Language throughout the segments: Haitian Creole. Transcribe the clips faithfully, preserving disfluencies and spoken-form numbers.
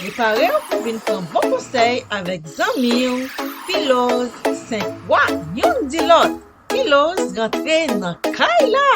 Prepare w pou vin pran bon konsèy avèk zanmi w, Filoz, senk wa, youn di lòt. Filoz rantre nan kay la!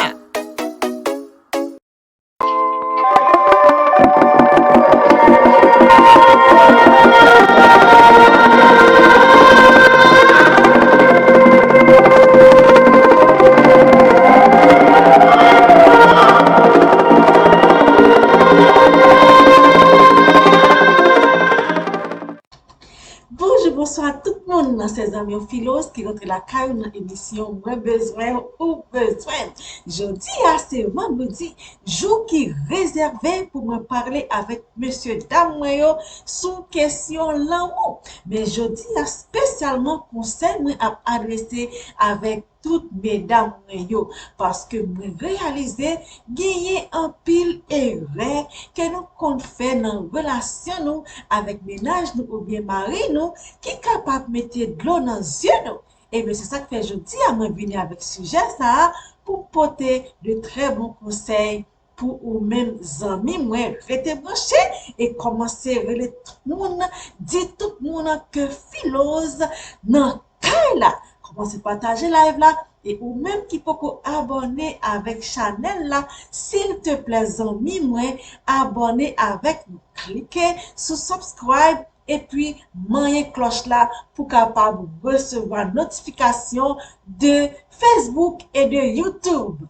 Bonjou, bonswa tout moun. Se zanmi w Filoz ki rantre lakay ou nan emisyon Mwen bezwen ou bezwen. Jodi a se vandredi, jou ki rezève pou mwen pale avèk mesye dam mwen yo sou kesyon lanmou. Men jodi a espesyalman konsèy mwen ap adrese avèk tout medam mwen yo, paske mwen reyalize genyen anpil erè ke nou konn fè nan relasyon nou avèk mennaj nou oubyen mari nou ki kapab mete dlo nan zye nou. Ebyen, se sa k fè jodi a mwen vini avèk sijè sa a pou m pote de trè bon konsèy pou ou menm zanmi mwen. Rete branche e kòmanse rele tout moun, di tout moun ke Filoz nan kay la. Kòmanse pataje live la e ou menm ki poko abòne avèk chanèl la, silteplè zanmi mwen, abòne avèk nou. Klike sou subscribe epi manyen klòch la pou kapab resevwa notifikasyon de Facebook e de YouTube.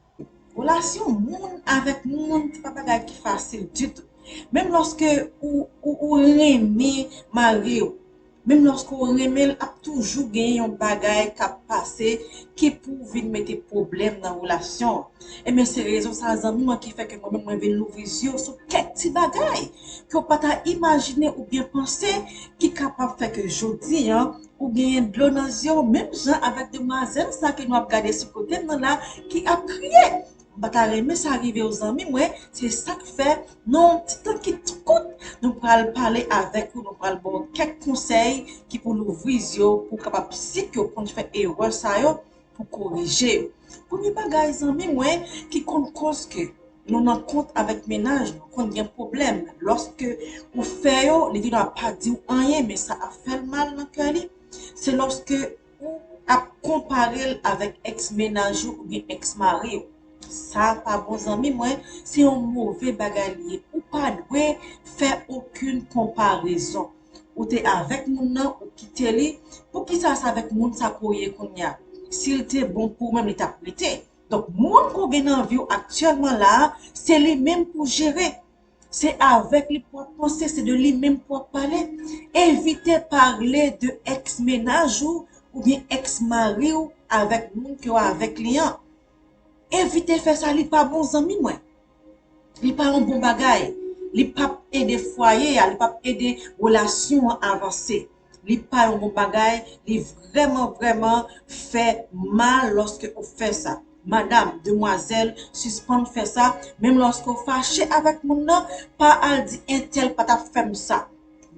Relasyon moun avèk moun se pa bagay ki fasil ditou. Menm lòske ou, ou, ou renmen mari w, menm lòske ou renmen l, ap toujou gen yon bagay k ap pase ki pou vin mete pwoblèm nan relasyon an. Ebyen, se rezon sa a, zanmi mwen, ki fè ke mwen menm mwen vin louvri zye w sou kèk ti bagay ke w pa ta imajine oubyen panse ki kapab fè ke jodi a ou genyen dlo nan zye w, menm jan avèk demwazèl sa ke nou ap gade sou kote m nan la, ki ap kriye. M pa ta renmen sa rive w, zanmi mwen. Se sa k fè, nan yon ti tan ki tou kout, nou pral pale avèk ou, nou pral ba w kèk konsèy ki pou louvri zye w, pou w kapab, si ke w konn fè erè sa yo, pou korije yo. Premye bagay, zanmi mwen, ki konn koz ke nou nan kont avèk mennaj nou, konn gen pwoblèm, lòske ou fè yo, li gendwa pa di w anyen, men sa ap fè l mal nan kè li, se lòske ou ap konpare l avèk èks mennaj ou oubyen èks mari w. Sa pa bon, zanmi mwen, se yon move bagay li ye. Ou pa dwe fè okenn konparezon. Ou te avèk moun nan, ou kite li. Poukisa se avèk moun sa ke w ye kounye a? Si l te bon pou ou menm, li t ap rete. Donk, moun ke w gen nan vi w aktyèlman la a, se li menm pou jere. Se avèk li pou w ap panse, se de li menm pou w ap pale. Evite pale de èks mennaj ou oubyen èks mari w avèk moun ke w avèk li an. Evite fè sa, li pa bon, zanmi mwen. Li pa yon bon bagay. Li p ap ede fwaye a, li p ap ede relasyon an avanse. Li pa yon bon bagay, li vrèman, vrèman fè mal lòske ou fè sa. Madam, demwazèl, sispann fè sa. Menm lòske ou fache avèk moun nan, pa al di entèl pa t ap fè m sa.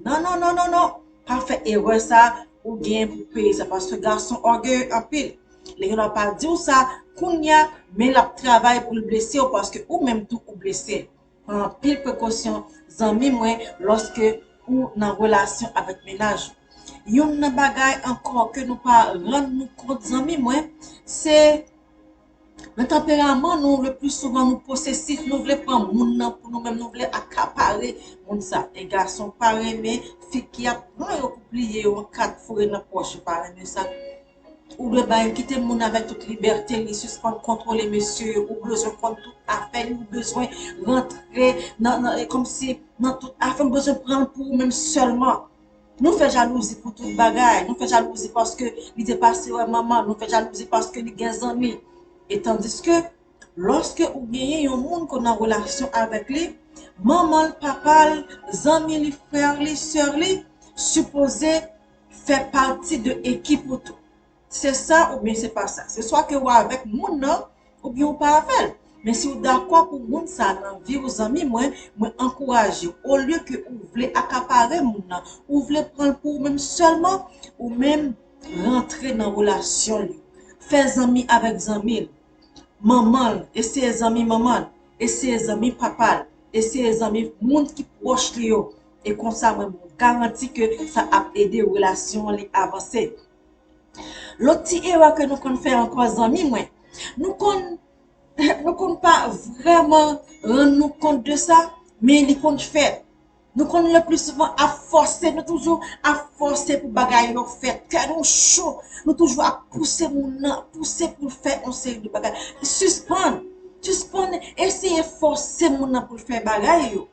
Non, non, non, non, non. Pa fè erè sa, ou gen pou peye sa. Paske gason ògeye anpil. Li gendwa pa di w sa kounye a, men l ap travay pou l blese w, paske ou menm tou ou blese. Pran anpil prekosyon, zanmi mwen, lòske ou nan relasyon avèk mennaj ou. Youn nan bagay ankò ke nou pa rann nou kont, zanmi mwen, se nan tanperaman nou, le pli souvan nou posesif, nou vle pran moun nan pou nou menm, nou vle akapare moun sa. E gason pa renmen fi ki ap pran yo pou pliye yo an kat, foure nan pòch, yo pa renmen sa. Ou dwe bay, kite moun avèk tout libète li, sispann kontwole mesye yo, ou bezwen konn tout afè li, ou bezwen rantre nan, nan, e kòmsi nan tout afè, ou bezwen pran l pou ou menm sèlman. Nou fè jalouzi pou tout bagay, nou fè jalouzi paske li te pase wè manman, nou fè jalouzi paske li gen zanmi. E tandiske, lòske ou genyen yon moun ke w nan relasyon avèk li, manman l, papa l, zanmi li, frè li, sè li, sipoze fè pati de ekip ou tou. Se sa oubyen se pa sa. Se swa ke w avèk moun nan, oubyen w pa avè l. Men si w dakò pou moun sa nan vi w, zanmi mwen, mwen ankouraje w. Olye ke ou vle akapare moun nan, ou vle pran l pou ou menm sèlman, ou menm rantre nan relasyon li. Fè zanmi avèk zanmi l. Manman l, eseye zanmi manman l, eseye zanmi papa l, eseye zanmi moun ki pwòch li yo. E konsa, mwen ba w garanti ke sa ap ede relasyon an li avanse. Lòt ti erè ke nou konn fè ankò, zanmi mwen, nou konn, nou konn pa vrèman rann nou kont de sa, men li konn fèt. Nou konn le pli souvan ap fòse, nou toujou ap fòse pou bagay yo fèt. Kè nou cho, nou toujou ap pouse moun nan, pouse pou l fè yon seri de bagay. Sispann, sispann eseye fòse moun nan pou l fè bagay yo.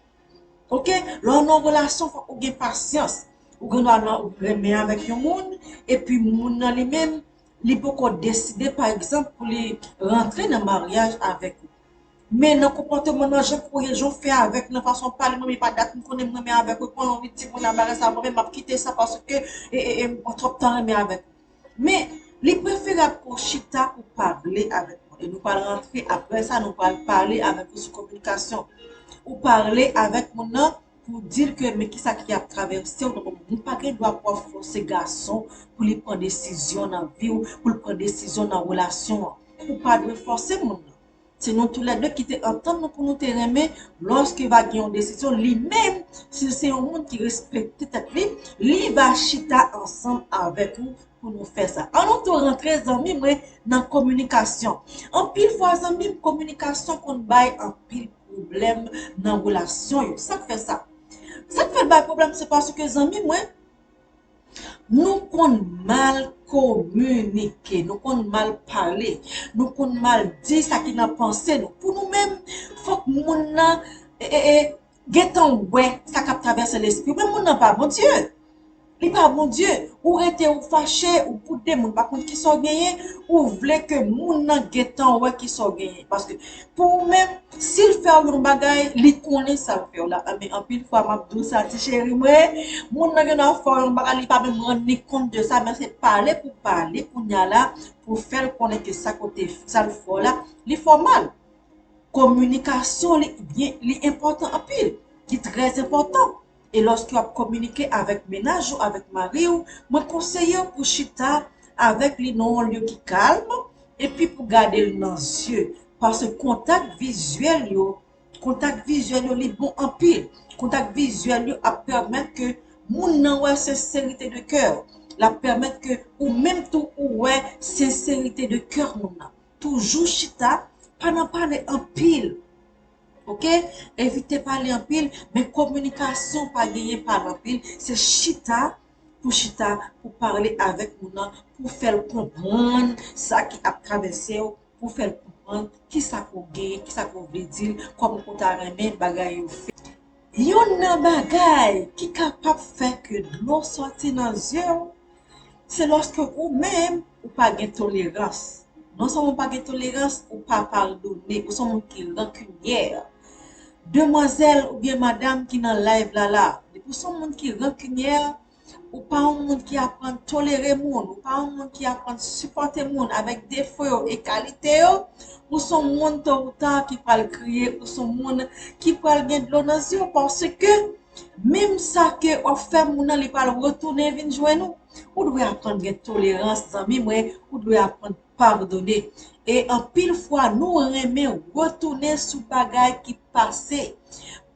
Oke? Lè w nan yon relasyon, fòk ou gen pasyans. Ou gen dwa nan renmen avèk yon moun, epi moun nan li menm, li poko deside, pa egzanp, pou li rantre nan maryaj avèk ou. Men nan konpòteman, nan jan kourye, jan w fè avèk, nan fason w pale, mwen menm pa dat m konnen m renmen avèk ou, epi w anvi di moun nan bagay sa, mwen menm m ap kite sa paske e, e, e, mwen twòp tan renmen avèk ou. Men, li preferab pou w chita pou pale avèk moun. E nou pral rantre, apre sa, nou pral pale avèk ou sou kominikasyon. Ou pale avèk moun nan pou di l ke men kisa ki ap travèse w nan moman. Ou pa gen dwa pou w ap fòse gason pou li pran desizyon nan vi w, pou l pran desizyon nan relasyon an. Ou pa dwe fòse moun nan. Se nou toulède ki te antann nou pou nou te renmen, lòske va gen yon desizyon, li menm, si l se yon moun ki respekte tèt li, li va chita ansanm avèk ou pou nou fè sa. Ann nou tou rantre, zanmi mwen, nan kominikasyon. Anpil fwa, zanmi m, kominikasyon konn bay anpil pwoblèm nan relasyon yo. Sa k fè sa? Sa k fè l bay pwoblèm, se paske, zanmi mwen, nou konn mal kominike, nou konn mal pale, nou konn mal di sa ki nan panse nou. Pou nou menm, fòk moun nan, e, e, e, gentan wè sa k ap travèse lespri w. Men moun nan pa Bondye. Li pa Bondye. Ou rete, ou fache, ou boude, moun pa konn kisa w genyen, ou vle ke moun nan gentan wè kisa w genyen. Paske pou ou menm, si l fè w yon bagay, li konnen sa l fè w la. Men anpil fwa, m ap di w sa, ti cheri mwen, moun nan gen dwa fè w yon bagay, li pa menm rann li kont de sa, men se pale pou pale, kounye a la, pou fè l konnen ke sa kote, sa l fè w la, li fè w mal. Kominikasyon, li byen, li enpòtan anpil, li trè enpòtan. E lòske w ap kominike avèk mennaj ou, avèk mari w, mwen konseye w pou chita avèk li nan yon lye ki kalm, epi pou gade l nan zye. Paske kontak vizyèl yo, kontak vizyèl yo, li bon anpil. Kontak vizyèl yo ap pèmèt ke moun nan wè senserite de kè w. L ap pèmèt ke ou menm tou ou wè senserite de kè moun nan. Toujou chita, pa nan pale anpil. Oke? Evite pale anpil, men kominikasyon pa genyen pale anpil. Se chita pou chita, pou pale avèk moun nan, pou fè l konprann sa ki ap travèse w, pou fè l konprann kisa ke w genyen, kisa ke w vle di l, kòman ke w ta renmen bagay yo fèt. Youn nan bagay ki kapab fè ke dlo sòti nan zye w, se lòske ou menm, ou pa gen tolerans. Non sèlman ou pa gen tolerans, ou pa padone, ou se yon moun ki rankinyè. Demwazèl oubyen madanm ki nan live la la, depi w se yon moun ki rankinyè, ou pa yon moun ki aprann tolere moun, ou pa yon moun ki aprann sipòte moun avèk defo yo e kalite yo, ou se yon moun to ou ta ki pral kriye, ou se yon moun ki pral gen dlo nan zye w, paske menm sa ke w ap fè moun nan, li pral retounen vin jwenn ou. Ou dwe aprann gen tolerans, zanmi mwen, ou dwe aprann padone. E anpil fwa, nou renmen retounen sou bagay ki pase.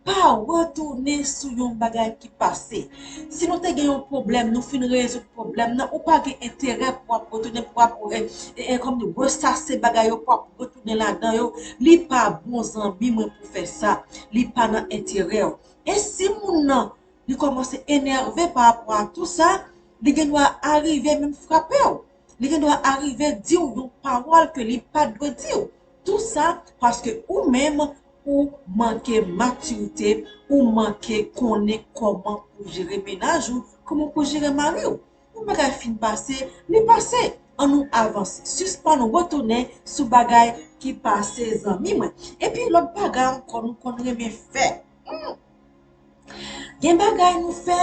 Pa retounen sou yon bagay ki pase. Si nou te gen yon pwoblèm, nou fin rezoud pwoblèm nan, ou pa gen enterè pou w ap retounen, pou w ap, e, e, e, kòm di, resase bagay yo, pou w ap retounen ladan yo. Li pa bon, zanmi mwen, pou fè sa. Li pa nan enterè w. E si moun nan, li kòmanse enève pa rapò a tou sa, li gen dwa arive menm frape w. Li gen dwa arive di w yon pawòl ke li pa t dwe di w. Tou sa paske ou menm, ou manke matirite, ou manke konnen kòman pou jere mennaj ou, kòman pou jere mari w. Yon bagay fin pase, li pase. Ann nou avanse. Sispann retounen sou bagay ki pase, zanmi mwen. Epi lòt bagay ankò nou konn renmen fè. Hmm. Gen bagay nou fè,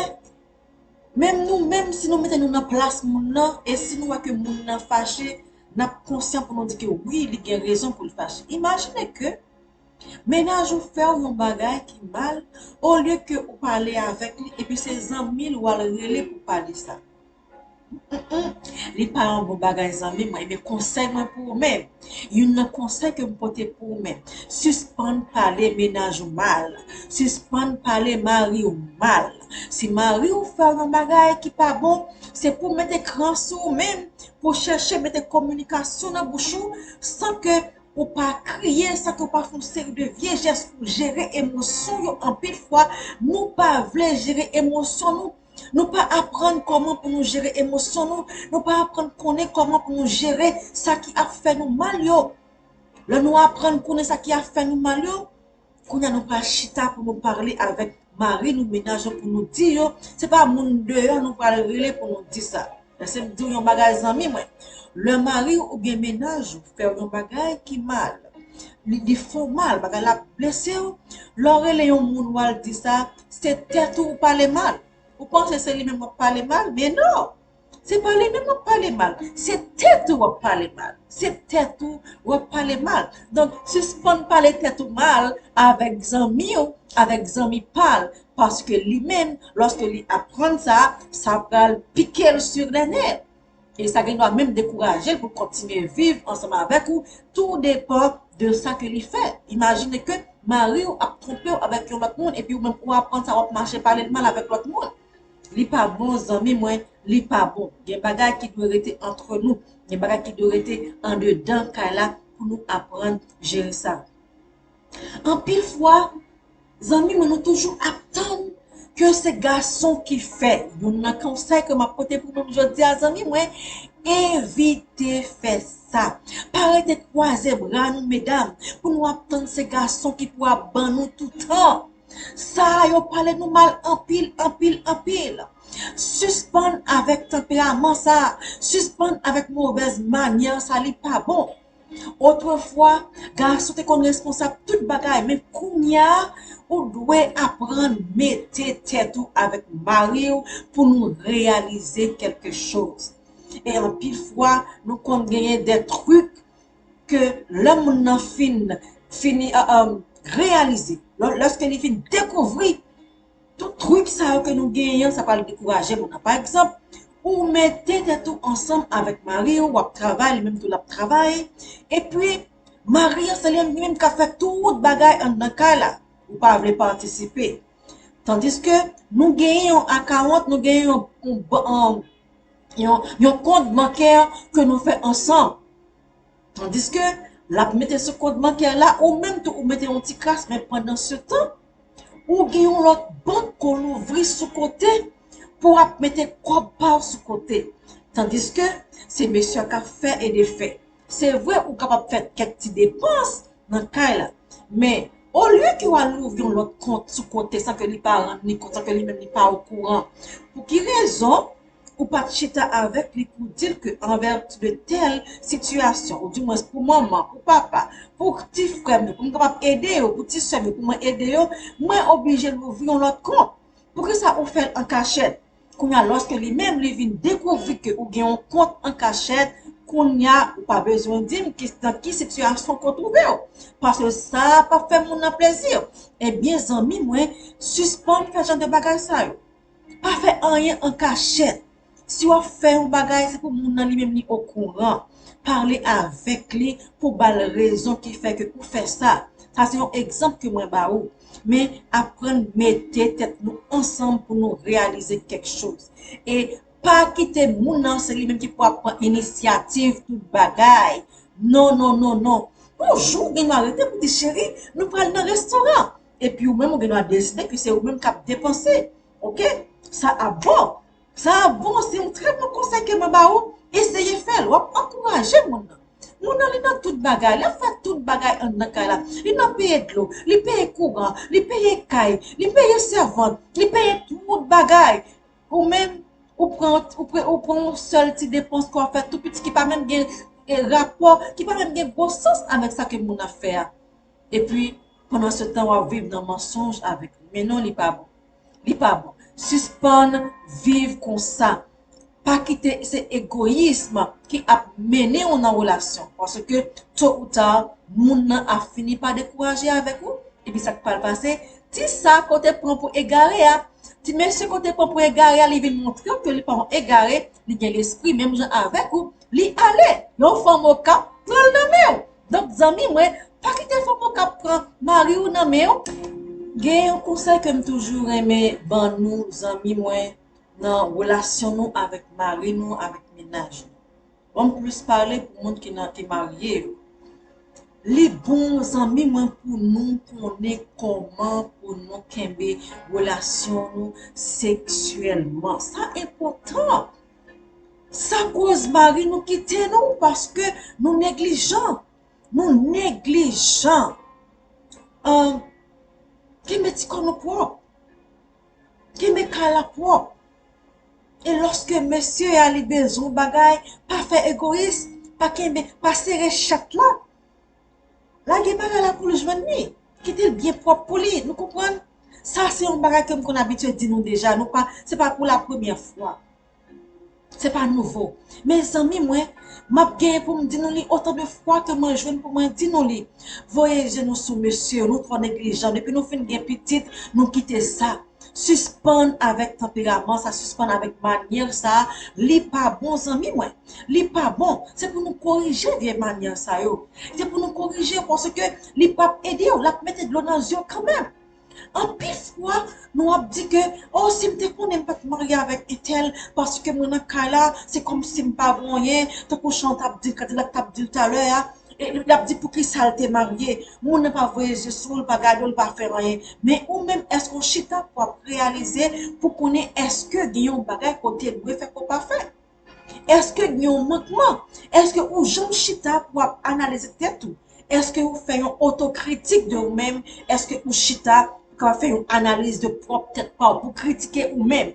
menm nou, menm si nou mete nou nan plas moun nan, e si nou wè ke moun nan fache, n ap konsyan pou nou di ke wi, li gen rezon pou l fache. Imajine ke mennaj ou fè w yon bagay ki mal, olye ke ou pale avèk li, epi se zanmi l w al rele pou pale sa. Mm, mm. Li pa yon bon bagay, zanmi mwen. Men konsèy mwen pou ou menm. Youn nan konsèy ke m pote pou ou menm. Sispann pale mennaj ou mal. Sispann pale mari w mal. Si mari w fè w yon bagay ki pa bon, se pou w mete kran sou ou menm, pou w chèche mete kominikasyon nan bouch ou, san ke ou pa kriye, san ke w pa fè yon seri de vye jès pou jere emosyon yo. Anpil fwa, nou pa vle jere emosyon nou. Nou pa aprann kòman pou nou jere emosyon nou. Nou pa aprann konnen kòman pou nou jere sa ki ap fè nou mal yo. Lè nou aprann konnen sa ki ap fè nou mal yo, kounye a nou pral chita pou nou pale avèk mari nou, mennaj nou, pou nou di yo. Se pa moun deyò nou pral rele pou nou di sa. Lèse m di w yon bagay, zanmi mwen. Lè mari w oubyen mennaj ou fè w yon bagay ki mal, li, li fè w mal, bagay la blese w, lè w rele yon moun w al di sa, se tèt ou ou pale mal. Ou panse se li menm w ap pale mal? Men non! Se pa li menm w ap pale mal. Se tèt ou w ap pale mal. Se tèt ou w ap pale mal. Donk, sispann pale tèt ou mal avèk zanmi w, avèk zanmi pa l, paske li menm, lòske li aprann sa, sa pral pike l sur les nerfs. E sa gen dwa menm dekouraje l pou l kontinye viv ansanm avèk ou, tou depan de sa ke li fè. Imajine ke mari w ap twonpe w avèk yon lòt moun, epi ou menm ou aprann sa, w ap mache pale l mal avèk lòt moun. Li pa bon, zanmi mwen, li pa bon. Gen bagay ki dwe rete antre nou. Gen bagay ki dwe rete andedan kay la pou nou aprann jere sa. Anpil fwa, zanmi mwen, nou toujou ap tann ke se gason ki fè. Youn nan konsèy ke m ap pote pou nou jodi a, zanmi mwen, evite fè sa. Pa rete kwaze bra nou, medam, pou nou ap tann se gason ki pou ap ban nou toutan. Sa yo pale nou mal anpil, anpil, anpil. Sispann avèk tanperaman sa. Sispann avèk movèz manyè sa, li pa bon. Otrefwa, gason te konn responsab tout bagay, men kounye a, ou dwe aprann mete tèt ou avèk mari w pou nou reyalize kèlke choz. E anpil fwa, nou konn genyen de trik ke lè moun nan fin, fini, uh, um, reyalize, lè, lèske li fin dekouvri tout trik sa yo ke nou genyen, sa pral dekouraje moun nan. Pa egzanp, ou mete tèt ou ansanm avèk mari w, w ap travay, li menm tou l ap travay, epi mari an se li menm ki menm k ap fè tout bagay anndan kay la. Ou pa vle patisipe. Tandiske nou genyen yon akawont, nou genyen yon, yon, yon, yon kont bankè ke nou fè ansanm. Tandiske l ap mete sou kont bankè la, ou menm tou ou mete yon ti kras, men pandan se tan, ou gen yon lòt bank ke w louvri sou kote pou w ap mete kòb pa w sou kote. Tandiske se mesye a k ap fè e defè. Se vre, ou kapab fè kèk ti depans nan kay la, men olye ke w al louvri yon lòt kont sou kote san ke li pa rann li kont, san ke li menm li pa okouran, pou ki rezon ou pa t chita avèk li pou di l ke an vèti de tèl sitiyasyon, oudimwens pou manman, pou papa, pou ti frè m yo, pou m kapab ede yo, pou ti sè m yo, pou mwen ede yo, mwen oblije louvri yon lòt kont? Poukisa ou fè l an kachèt? Kounye a, lòske li menm, li vin dekouvri ke ou gen yon kont an kachèt, kounye a, ou pa bezwen di m ki, nan ki sitiyasyon ke w twouve w. Paske sa p ap fè moun nan plezi. Ebyen, zanmi mwen, sispann fè jan de bagay sa yo. Pa fè anyen an kachèt. Si w ap fè yon bagay, se pou moun nan li menm li okouran. Pale avèk li pou ba l rezon ki fè ke ou fè sa. Sa se yon egzanp ke mwen ba ou. Men aprann mete tèt nou ansanm pou nou reyalize kèk choz. E pa kite moun nan se li menm ki pou ap pran inisyativ tout bagay. Non, non, non, non. Yon jou, ou gen dwa rete pou di, cheri, nou pral nan restoran. Epi ou menm, ou gen dwa deside ke se ou menm k ap depanse. Oke? Sa ap bon. Sa ap bon, se yon trè bon konsèy ke mwen ba ou. Eseye fè l. W ap ankouraje moun nan. Moun nan, li nan tout bagay. Li ap fè tout bagay anndan kay la. Li nan peye dlo, li peye kouran, li peye kay, li peye sèvant, li peye tout bagay. Ou menm, ou pran, ou pre, ou pran yon sèl ti depans ke w ap fè tou piti ki pa menm gen, e, rapò, ki pa menm gen gwo sans avèk sa ke moun ap fè a. Epi, pandan se tan, w ap viv nan mansonj avèk li. Men non, li pa bon. Li pa bon. Sispann viv konsa. Pa kite se egoyism ki ap mennen w nan relasyon. Paske, to ou ta, moun nan ap fini pa dekouraje avèk ou. Epi sa k pral pase, ti sa ke w te pran pou egare a, Ti mesye ke w te pran pou egare a, li vin montre w ke li pa yon egare, li gen lespri menm jan avèk ou, li ale. Yon fanm okap pran l nan men w. Donk, zanmi mwen, pa kite fanm okap pran mari w nan men w. Gen yon konsèy ke m toujou renmen ban nou, zanmi mwen, nan relasyon nou avèk mari nou, avèk mennaj nou. Ban m plis pale pou moun ki nan, ki marye yo. Li bon, zanmi mwen, pou nou konnen kòman pou nou kenbe relasyon nou seksyèlman. Sa enpòtan. Sa koz mari nou kite nou paske nou neglijan. Nou neglijan. Ahn, kenbe ti kò nou pwòp. Kenbe kay la pwòp. E lòske mesye a li bezwen yon bagay, pa fè egoyis, pa kenbe, pa sere chat la. Lage bagay la pou l jwenn li. Kite l byen pwòp pou li, nou konprann? Sa se yon bagay ke m konn abitye di nou deja, nou pa, se pa pou la premyè fwa. Se pa nouvo. Men zanmi mwen, m ap genyen pou m di nou li otan de fwa ke mwen jwenn pou mwen di nou li. Voye je nou sou mesye, nou twò neglijan. Depi nou fin gen pitit, nou kite sa. Sispann avèk tanperaman sa, sispann avèk manyè sa. Li pa bon, zanmi mwen. Li pa bon. Se pou nou korije vye manyè sa yo. Se pou nou korije paske li p ap ede w. L ap mete dlo nan zye w kanmenm. Anpil fwa, nou ap di ke, "Oh, si m te konnen m pa t marye avèk entèl, paske mwen nan kay la, se kòmsi m pa gon anyen," tankou Chan t ap di l, Kadilak t ap di l talè a, e l ap di poukisa l te marye. Moun nan pa voye je sou l, pa gade l, pa fè anyen. Men ou menm, èske w chita pou w ap reyalize, pou konnen èske gen yon bagay ke w te dwe fè ke w pa fè? Èske gen yon mankman? Èske ou janm chita pou w ap analize tèt ou? Èske ou fè yon otokritik de ou menm? Èske ou chita pou w kapab fè yon analiz de pwòp tèt pa w, pou kritike ou menm?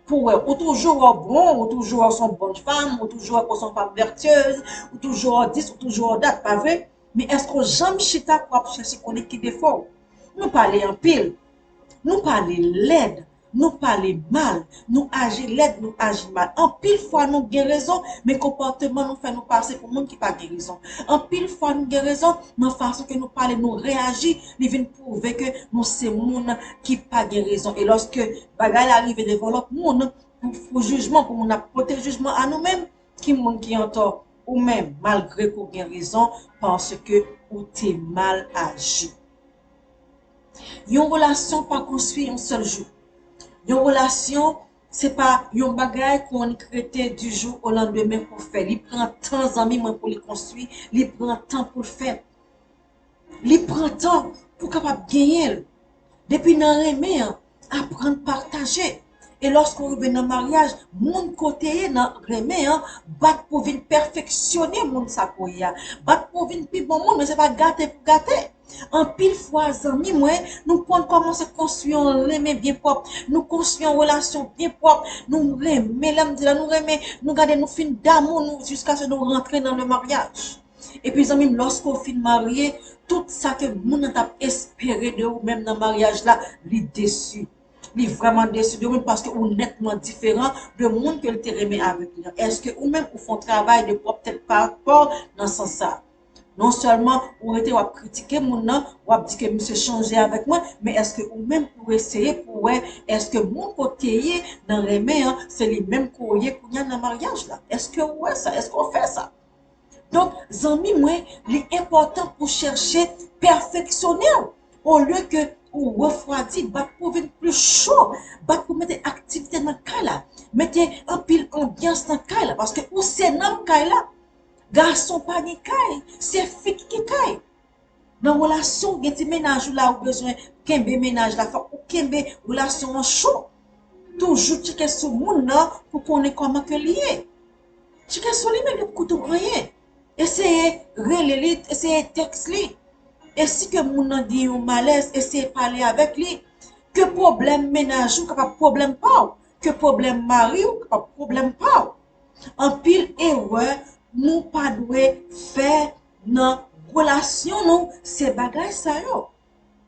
Pou wè, ou toujou wè w bon, ou toujou wè w se yon bòn fanm, ou toujou wè w se yon fanm vètyez, ou toujou wè w dis, ou toujou wè w dat, pa vre? Men èske w janm chita pou w ap chèche konnen ki defo w? Nou pale anpil. Nou pale lèd. Nou pale mal. Nou aji lèd, nou aji mal. Anpil fwa nou gen rezon, men konpòteman nou fè nou pase pou moun ki pa gen rezon. Anpil fwa nou gen rezon, nan fason ke nou pale, nou reyaji, li vin pwouve ke nou se moun ki pa gen rezon. E lòske bagay la rive devan lòt moun, pou, pou jijman, pou moun ap pote jijman a nou menm, ki moun ki antò? Ou menm, malgre ke w gen rezon, paske ou te mal aji. Yon relasyon pa konstwi yon sèl jou. Yon relasyon, se pa yon bagay ke w annik rete du jour au lendemain pou fè. Li pran tan, zanmi mwen, pou li konstwi. Li pran tan pou l fèt. Li pran tan pou w kapab genyen l. Depi nan renmen an, aprann pataje. E lòske w rive nan maryaj, moun ke w te ye nan renmen an, bat pou vin pèfeksyone moun sa ke w ye a. Bat pou vin pi bon moun, men se pa gate pou gate. Anpil fwa, zanmi mwen, nou konn kòmanse konstwi yon renmen byen pwòp. Nou konstwi yon relasyon byen pwòp. Nou renmen, lè m di la, nou renmen, nou gade, nou fin damou nou jiskaske nou rantre nan le maryaj. Epi, zanmi m, lòske w fin marye, tout sa ke moun nan t ap espere de ou menm nan maryaj la, li desi. Li vrèman desi de ou menm paske ou nètman diferan de moun ke l te renmen avèk li an. Èske ou menm ou fè yon travay de pwòp tèt pa w nan sans sa? Non sèlman ou rete w ap kritike moun nan, w ap di ke misye chanje avèk mwen, men èske ou menm ou eseye pou wè èske moun ke w te ye nan renmen an, se li menm ke w ye kounye a nan maryaj la? Èske ou wè sa? Èske w fè sa? Donk, zanmi mwen, li enpòtan pou chèche pèfeksyone w, olye ke ou refwadi, bat pou vin pli cho, bat pou mete aktivite nan kay la, mete anpil anbyans nan kay la, paske ou se nanm kay la. Gason pa gen kay, se fi ki gen kay. Nan relasyon, gen ti mennaj ou la, ou bezwen kenbe mennaj la, fòk ou kenbe relasyon an cho. Toujou tcheke sou moun nan pou konnen kòman ke li ye. Tcheke sou li menm, li p koute w anyen. Eseye rele li, eseye tèks li. E si ke moun nan gen yon malèz, eseye pale avèk li. Ke pwoblèm mennaj ou kapab pwoblèm pa w. Ke pwoblèm mari w kapab pwoblèm pa w. Anpil erè nou pa dwe fè nan relasyon nou, se bagay sa yo.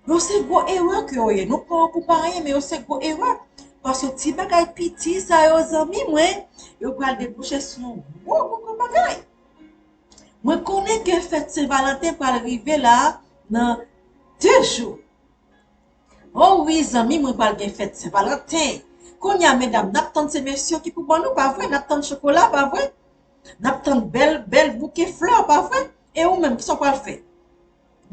Yo se gwo erè ke yo ye. Nou pran yo pou pa anyen, men yo se gwo erè. Paske ti bagay piti sa yo, zanmi mwen, yo pral debouche sou yon gwo, gwo, gwo bagay. Mwen konnen ke fèt Sen Valanten pral rive la nan de jou. Oh wi, zanmi mwen pral gen fèt Sen Valanten. Kounye a, medam, n ap tann se mesye ki pou ban nou, pa vre? N ap tann chokola, pa vre? N ap tann bèl, bèl bouke flè, pa vre? E ou menm, kisa w pral fè?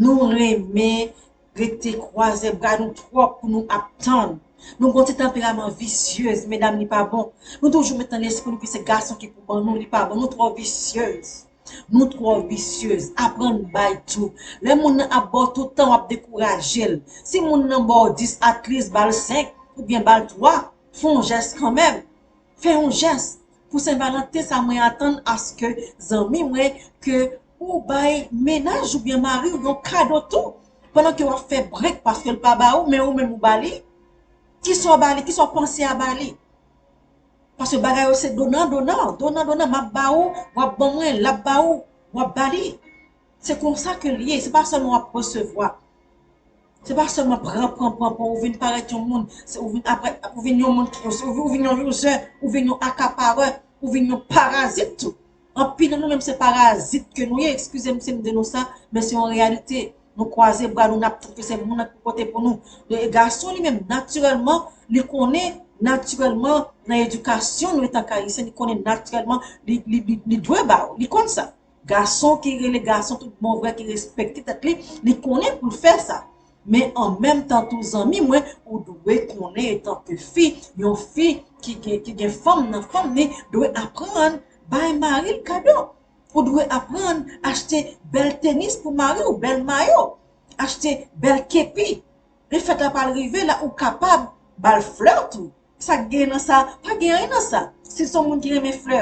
Nou renmen rete kwaze bra nou twòp pou nou ap tann. Nou gon ti tanperaman visyez, medam, li pa bon. Nou toujou met nan lespri nou ke se gason ki pou ban nou, li pa bon. Nou twò visyez. Nou twò visyez. Aprann bay tou. Lè moun nan ap ba w tout tan, w ap dekouraje l. Si moun nan ba w dis, at least ba l senk oubyen ba l twa. Fè yon jès kanmenm. Fè yon jès. Pou Sen Valanten sa, mwen atann aske zanmi mwen ke ou bay mennaj oubyen mari w yon kado tou. Pandan ke w ap fè break paske l pa ba ou, men ou menm ou ba li. Kisa w ba li? Kisa w panse a ba li? Paske bagay yo se donan, donan, donan, donan. M ap ba ou, w ap ban mwen, l ap ba ou, w ap ba li. Se konsa ke l ye. Se pa sèlman w ap resevwa. Se pa sèlman pran, pran, pran, pran, ou vin parèt yon moun, se ou vin apre, ou vin yon moun ki, ou vin yon user, ou vin yon akaparè, ou vin yon parazit tou. Anpil nan nou menm se parazit ke nou ye, eskize m si m di nou sa, men se yon reyalite. Nou kwaze bra nou, n ap tann ke se moun nan ki pote pou nou. E gason li menm, natirèlman, li konnen, natirèlman, nan edikasyon nou etan k ayisyen, li konnen natirèlman, li, li, li, li dwe ba ou. Li konn sa. Gason ki rele gason tout bon vre, ki respekte tèt li, li konnen pou l fè sa. Men an menm tan tou, zanmi mwen, ou dwe konnen etan ke fi, yon fi ki gen, ki gen fanm nan fanm li, dwe aprann bay mari l kado. Ou dwe aprann achte bèl tenis pou mari w, bèl mayo, achte bèl kepi. Lè fèt la pral rive la, ou kapab ba l flè tou. Sa k gen nan sa? Pa gen anyen nan sa. Si se yon moun ki renmen flè,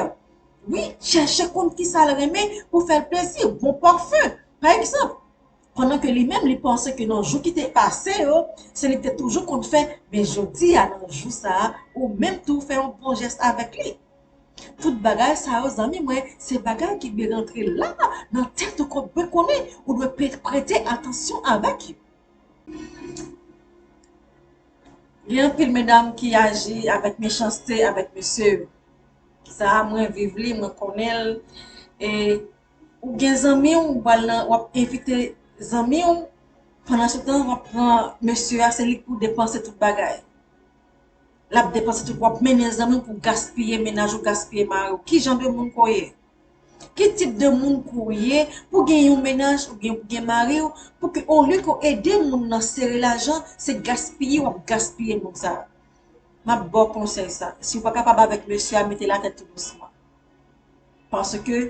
wi, chèche konn kisa l renmen pou fè l plezi. Bon pafen, pa egzanp. Pandan ke li menm, li panse ke nan jou ki te pase yo, se li ki te toujou konn fè, men jodi a, nan jou sa a, ou menm tou fè yon bon jès avèk li. Tout bagay sa yo, zanmi mwen, se bagay ki dwe rantre la, nan tèt ou, ke w dwe konnen, ou dwe pre-, prete atansyon avèk yo. Gen anpil medam ki aji avèk mechanste avèk mesye yo. Sa a, mwen viv li, mwen konnen l. E ou gen zanmi w, ou pral nan, w ap envite zanmi w, pandan se tan, w ap pran mesye a, se li k pou depanse tout bagay. L ap depanse tout, w ap mennen zanmi w pou gaspiye mennaj ou, gaspiye mari w. Ki jan de moun ke w ye? Ki tip de moun ke w ye pou gen yon mennaj oubyen pou gen mari w, pou ke olye ke w ede moun nan sere lajan, se gaspiye w ap gaspiye moun sa a? M ap ba w konsèy sa. Si w pa kapab avèk mesye a, mete latèt tou dousman. Paske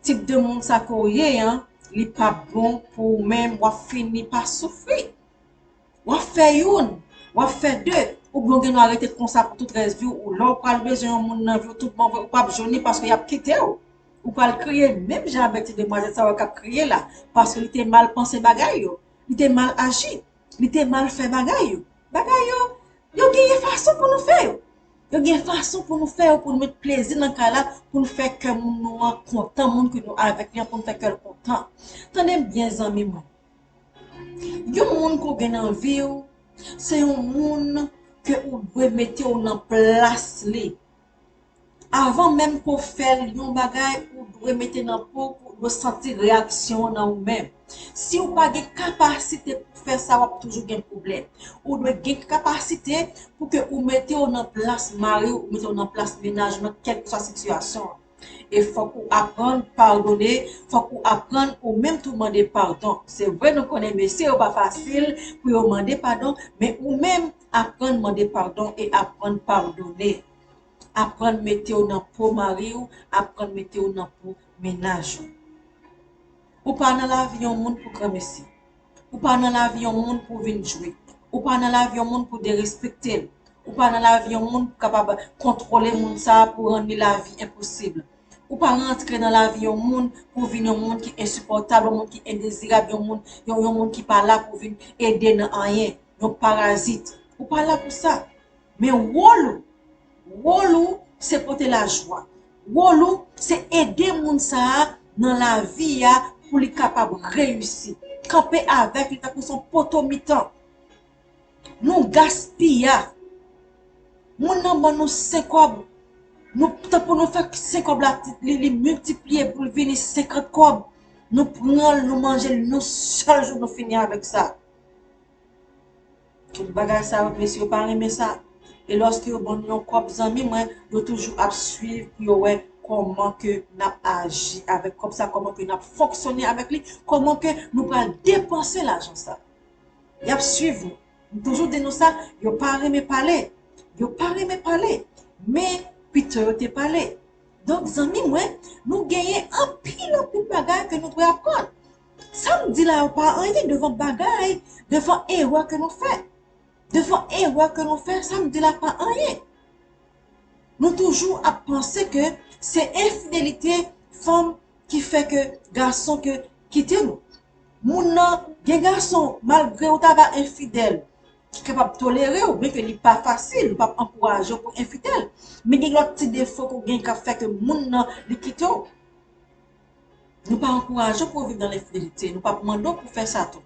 tip de moun sa ke w ye an, li p ap bon pou ou menm, w ap fini pa soufri. W ap fè youn, w ap fè de, oubyen w gen dwa rete konsa pou tout rès vi w, ou lè w pral bezwen yon moun nan vi w, tout bon vre, ou p ap jwenn li paske y ap kite w. Ou pral kriye menm jan avèk ti demwazèl sa yo k ap kriye la, paske li te mal panse bagay yo, li te mal aji, li te mal fè bagay yo. Bagay yo, yo genyen fason pou nou fè yo. Yo gen fason pou nou fè yo, pou nou met plezi nan kay la, pou nou fè kè moun nou an kontan, moun ke nou avèk li an, pou nou fè kè l kontan. Tande m byen, zanmi mwen. Yon moun ke w gen nan vi w, se yon moun ke ou dwe mete w nan plas li. Avan menm ke w fè l yon bagay, ou dwe mete nan po w, ou dwe santi reyaksyon w nan ou menm. Si w pa gen kapasite pou fè sa, w ap toujou gen pwoblèm. Ou dwe gen kapasite pou ke ou mete w nan plas mari w, ou mete w nan plas mennaj ou, nan kèlkeswa sitiyasyon an. E fòk ou aprann padone, fòk ou aprann ou menm tou mande padon. Se vre, nou konnen mesye yo pa fasil pou yo mande padon, men ou menm aprann mande padon e aprann padone. Aprann mete w nan po mari w, aprann mete w nan po mennaj ou. Ou pa nan lavi yon moun pou granmesi. Ou pa nan lavi yon moun pou vin jwe. Ou pa nan lavi yon moun pou derespekte l. Ou pa nan lavi yon moun pou kapab kontwole moun sa a, pou rann li lavi enposib. Ou pa rantre nan lavi yon moun pou vin yon moun ki ensipòtab, yon moun ki endezirab, yon moun, yon, yon moun ki pa la pou vin ede nan anyen, yon parazit. Ou pa la pou sa. Men wòl ou, wòl ou se pote lajwa. Wòl ou se ede moun sa a nan lavi a pou li kapab reyisi. Kanpe avèk li tankou se yon poto mitan. Nou gaspiya. Moun nan ban nou senk kòb. Nou, tankou nou fè senk kòb la, li, li miltipliye pou l vini senkant kòb. Nou pran l, nou manje l, yon sèl jou nou fini avèk sa. Tout bagay sa yo, mesye yo pa renmen sa. E lòske yo ban nou yon kòb, zanmi mwen, yo toujou ap swiv pou yo wè kòman ke n ap aji avèk kòb sa, kòman ke n ap fonksyone avèk li, kòman ke nou pral depanse lajan sa. Y ap swiv nou. M toujou di nou sa, yo pa renmen pale. Yo pa renmen pale. Men, pito yo te pale. Donk, zanmi mwen, nou genyen anpil, anpil bagay ke nou dwe aprann. Sa m di la yo pa anyen devan bagay, devan erè ke nou fè. Devan erè ke nou fè, sa m di la pa anyen. Nou toujou ap panse ke se enfidelite fanm ki fè ke gason ke kite nou. Moun nan, gen gason, malgre ou ta va enfidèl, ki kapab tolere w, byenke li pa fasil, nou p ap ankouraje w pou enfidèl. Men gen lòt ti defo ke w gen k ap fè ke moun nan, li kite w. Nou pa ankouraje w pou w viv nan lenfidelite, nou p ap mande w pou fè sa tou.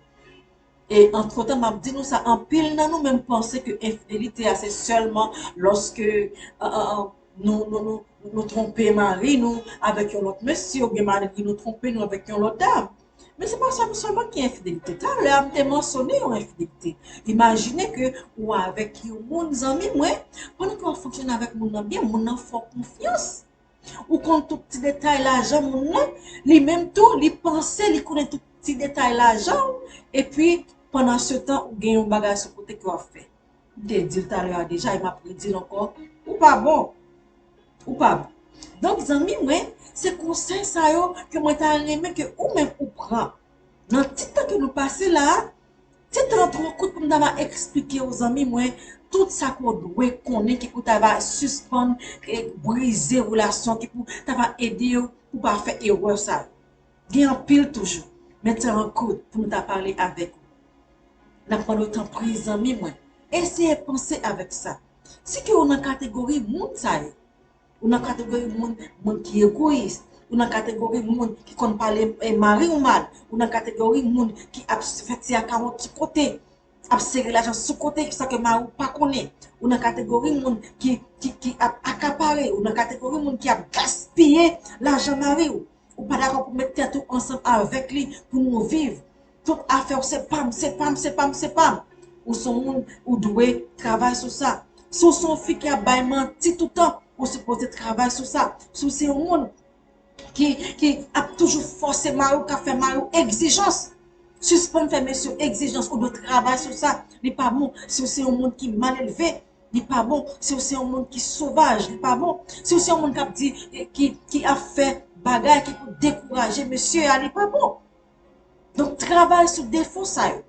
E antretan, m ap di nou sa, anpil nan nou menm panse ke enfidelite a se sèlman lòske, euh, euh, euh, nou, nou, nou, nou twonpe mari nou avèk yon lòt mesye, oubyen mari nou twonpe nou avèk yon lòt dam. Men se pa sa sèlman ki enfidelite. Talè a, m te mansyone yon enfidelite. Imajine ke ou avèk yon moun, zanmi mwen, pandan ke w ap fonksyone avèk moun nan byen, moun nan fè w konfyans. Ou konn tout ti detay lajan moun nan, li menm tou, li panse li konnen tout ti detay lajan w, epi pandan se tan, ou gen yon bagay sou kote ke w ap fè. M te di l talè a deja, e m ap redi l ankò, ou pa bon. Ou pa bon. Donk, zanmi mwen, se konsèy sa yo ke mwen ta renmen ke ou menm ou pran. Nan ti tan ke nou pase la a, ti tan an twò kout pou m ta va eksplike w, zanmi mwen, tout sa ke w dwe konnen, ki pou ta va sispann e brize relasyon, ki pou ta va ede w pou pa fè erè sa yo. Gen anpil toujou, men tan an kout pou nou ta pale avèk ou. N ap mande w, tanpri, zanmi mwen, eseye panse avèk sa. Si ke w nan kategori moun sa yo, ou nan kategori moun, moun ki egoyis, ou nan kategori moun ki konn pale, eh, mari w mal, ou nan kategori moun ki ap fè ti akawont sou kote, ap sere lajan sou kote san ke mari w pa konnen, ou nan kategori moun ki, ki, ki ap akapare, ou nan kategori moun ki ap gaspiye lajan mari w. Ou pa dakò pou met tèt ou ansanm avèk li pou nou viv. Tout afè w se pa m, se pa m, se pa m, se pa m. Ou se yon moun, ou dwe travay sou sa. Si w se yon fi ki ap bay manti toutan, ou sipoze travay sou sa. Si w se yon moun ki, ki ap toujou fòse mari w, k ap fè mari w egzijans, sispann fè mesye w egzijans, ou dwe travay sou sa. Li pa bon. Si w se yon moun ki mal elve, li pa bon. Si w se yon moun ki sovaj, li pa bon. Si w se yon moun k ap di, ki, ki ap fè bagay ki pou dekouraje mesye a, li pa bon. Donk, travay sou defo sa yo.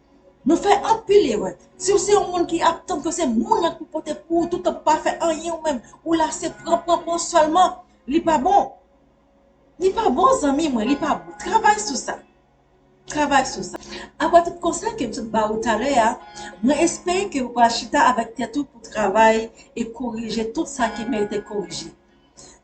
Nou fè anpil erè. Si w se yon moun ki ap tann ke se moun nan ki pou pote pou ou toutan, pou pa fè anyen ou menm, ou la se pran, pran, pran sèlman, li pa bon. Li pa bon, zanmi mwen, li pa bon. Travay sou sa. Travay sou sa. Apre tout konsèy ke m sot ba ou talè a, mwen espere ke ou pral chita avèk tèt ou pou travay e korije tout sa ki merite korije.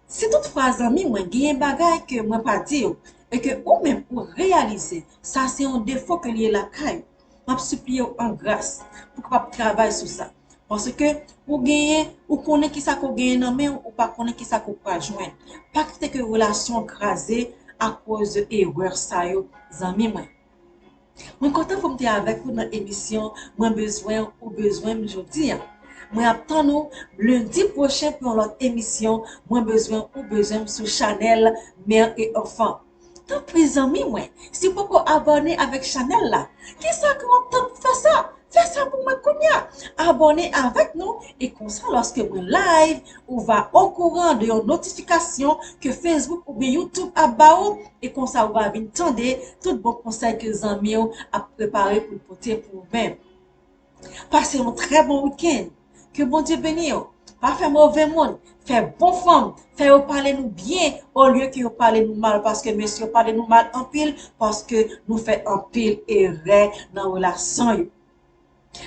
Si toutfwa, zanmi mwen, genyen bagay ke mwen pa di w, e ke ou menm ou reyalize sa se yon defo ke l ye lakay ou, m ap sipliye w an gras pou w kapab travay sou sa. Paske ou genyen, ou konnen kisa ke w genyen nan men w, ou pa konnen kisa ke w pral jwenn. Pa kite ke relasyon w kraze akoz de erè sa yo, zanmi mwen. Mwen kontan pou m te avèk ou nan emisyon Mwen bezwen w, ou bezwen m jodi a. Mwen ap tann ou lendi pwochen pou yon lòt emisyon Mwen bezwen w, ou bezwen m sou chanèl Mère et Enfant. Tanpri, zanmi mwen, si w poko abòne avèk chanèl la, kisa ke w ap tann pou fè sa? Fè sa pou mwen kounye a. Abòne avèk nou, e konsa, lòske mwen live, ou va okouran de yon notifikasyon ke Facebook oubyen YouTube ap ba ou, e konsa ou va vin tande tout bon konsèy ke zanmi w ap prepare pou l pote pou ou menm. Pase yon trè bon wikenn. Ke Bondye beni w. Pa fè move moun. Fè bon fanm. Fè yo pale nou byen olye ke yo pale nou mal, paske mesye yo pale nou mal anpil, paske nou fè anpil erè nan relasyon yo.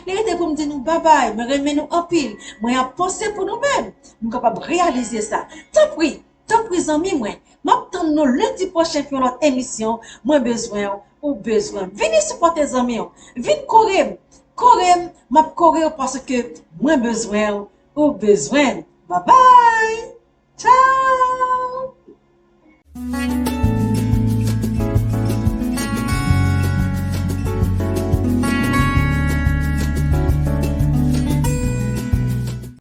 Li rete pou m di nou babay, mwen renmen nou anpil. Mwen ap panse pou nou menm. Nou kapab reyalize sa. Tanpri, tanpri zanmi mwen, m ap tann nou lendi pwochen pou yon lòt emisyon Mwen bezwen w, ou bezwen m. Vini sipòte zanmi w. Vin kore m. Kore m, m ap kore w paske mwen bezwen w, ou bezwen m. Babay!